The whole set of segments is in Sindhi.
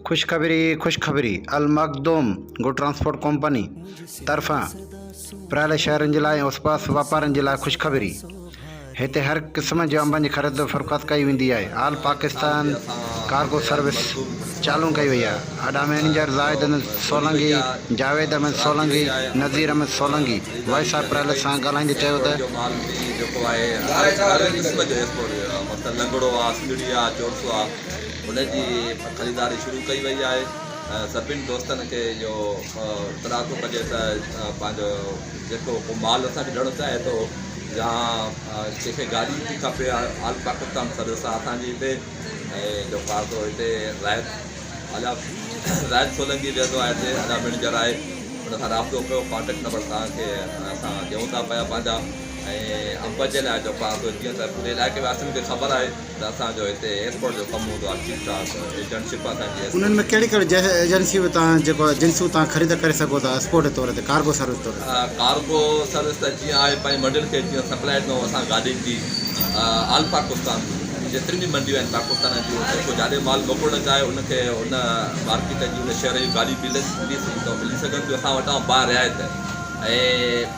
خوشخبري خوشخبري المخدوم گڊ ٽرانسپورٽ ڪمپني طرفان پريل شهرن جي لاء ۽ اوسپاس واپارين جي لاء خوشخبري هتي هر قسم جي انبن جي خريد و فروخت ڪئي ويندي آهي آل پاڪستان ڪارگو سروس چالو ڪئي وئي آهي اڏا مئنيجر زاهد احمد سولنگي جاويد احمد سولنگي نذير احمد سولنگي وائس آف پريل سان ڳالهائيندي چيو ته. ان جي خريداري شروع ڪئي وئي آهي سڀني دوستن کي اهو اطلاع ٿو ڪجي ته پنهنجو جيڪو ڪو مال اسان کي ڏيڻ چاهي ٿو يا ڪنهن کي گاڏي ٿي کپي آل پاڪستان سروس آهي اسان جي هتي ۽ جيڪو آهي سو هتي زاهد الا زاهد سولنگي ويهندو آهي هتي الا مئنيجر آهي ان سان رابطو ڪيو ڪانٽيڪٽ نمبر توهان کي اسان ڏيون ٿا پيا پنهنجا ۽ انب جي لاء جيڪو آهي سو جيئن ته پوري علائقي واسين کي خبر آهي ته اسان جو هتي ايئرپورٽ جو ڪم هوندو آهي ٺيڪ ٺاڪ ايجنٽ شپ اسان جي انهن ۾ ڪهڙي ڪهڙي ايجنسيون تان جيڪو جنسون تان خريد ڪري سگهو ٿا ايڪسپورٽ طور تي ڪارگو سروس طور تي. ڪارگو سروس ته جيئن آهي پنهنجي منڊين کي جيئن سپلائي ڏنو اسان گاڏين جي آل پاڪستان جيتريون به منڊيون آهن پاڪستان جون جيڪو جاڏي مال موڪلڻ چاهي ان کي ان مارڪيٽ جي ان شهر جون گاڏيون ملي ملي سگهن ٿيون اسان وٽان با رعايت ۽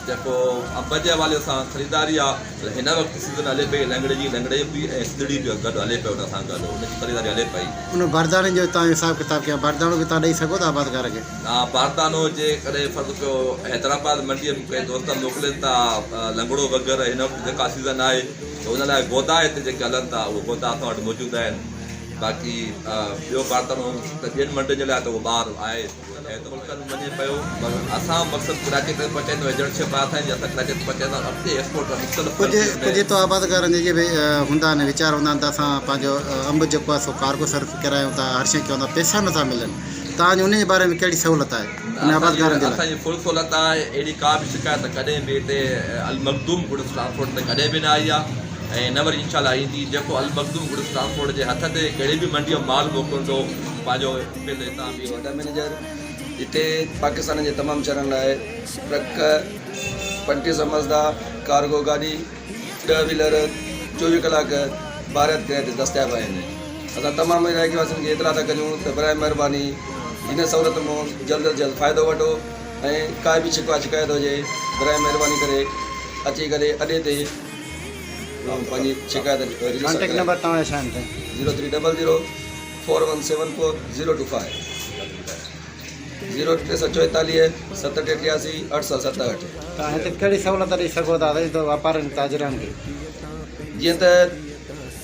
جيڪو انب جي حوالي سان خريداري آهي ته هن وقت سيزن هلي پئي لنگڙي جي لنگڙي به ۽ سنڌڙي به گڏ هلي پيو ان سان گڏ ان جي خريداري هلي پئي. ان بارداڻي جو توهان حساب ڪتاب ڪيان بارداڻو به توهان ڏئي سگهو ٿا آبادگار کي. ها باردانو جي ڪڏهن فرض ڪيو حيدرآباد منڊيء ۾ ڪي دوست موڪلين ٿا لنگڙو وغيره هن وقت جيڪا سيزن آهي ته ان لاء گودا هتي جيڪي هلن ٿا اهي گودا اسان وٽ موجود آهن باقي ٻيو باردانو ته ٻين منڊين جي لاء ته اهو ٻاهر آهي. ملڪن ۾ وڃي پيو مگر اسان مقصد ڪراچي تائين پهچائيندو ايجنٽ شپ آهي اسان جي اسان ڪراچي تائين پهچائيندا آهيون اڳتي ايڪسپورٽ مختلف ڪجهه ڪنٽرين ۾ ڪجهه تو آبادگارن جا اهي به هوندا آهن ويچار هوندا آهن ته اسان پنهنجو انب جيڪو آهي سو ڪارگو سروس ڪرايون ٿا هر شيء ڪيون ٿا پئسا نٿا ملن توهان جي ان جي باري ۾ ڪهڙي سهولت آهي ان آبادگارن جي لاء. اسان جي فل سهولت آهي اهڙي ڪا به شڪايت ڪڏهن به هتي المخدوم گڊس ٽرانسپورٽ تي ڪڏهن به نه آئي آهي ۽ نه وري انشاء الله ايندي جيڪو المخدوم گڊس ٽرانسپورٽ جي هٿ تي ڪهڙي به منڊيء مال موڪلندو پنهنجو بل هتان به. وڏا مئنيجر هتي پاڪستان جي تمام شهرن لاء ٽرڪ، 35 مزدا، ڪارگو گاڏي، ڏهه ويلر 24 ڪلاڪ ڀارت ڪرائي تي دستياب آهن. اسان تمام علائقي واسين کي اطلاع ٿا ڪريون ته برائي مهرباني هن سهولت مون جلد از جلد فائدو وٺو ۽ ڪائي به شڪوه شڪايت هجي برائي مهرباني ڪري اچي ڪري اڏي تي پنهنجي شڪايت رجسٽر ڪانٽيڪٽ ڪرايو. نمبر توهان جو ڇا آهن سائين. Zero three double zero. Four one seven four zero two five zero 344 7 ٽي 83 8 7 7 8. توهان هتي ڪهڙي سهولت ڏئي سگهو ٿا ته واپارين تاجرن کي. جيئن ته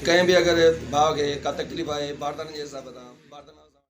ڪنهن به اگر ڀاء کي ڪا تڪليف آهي بارداني جي حساب سان باردانا.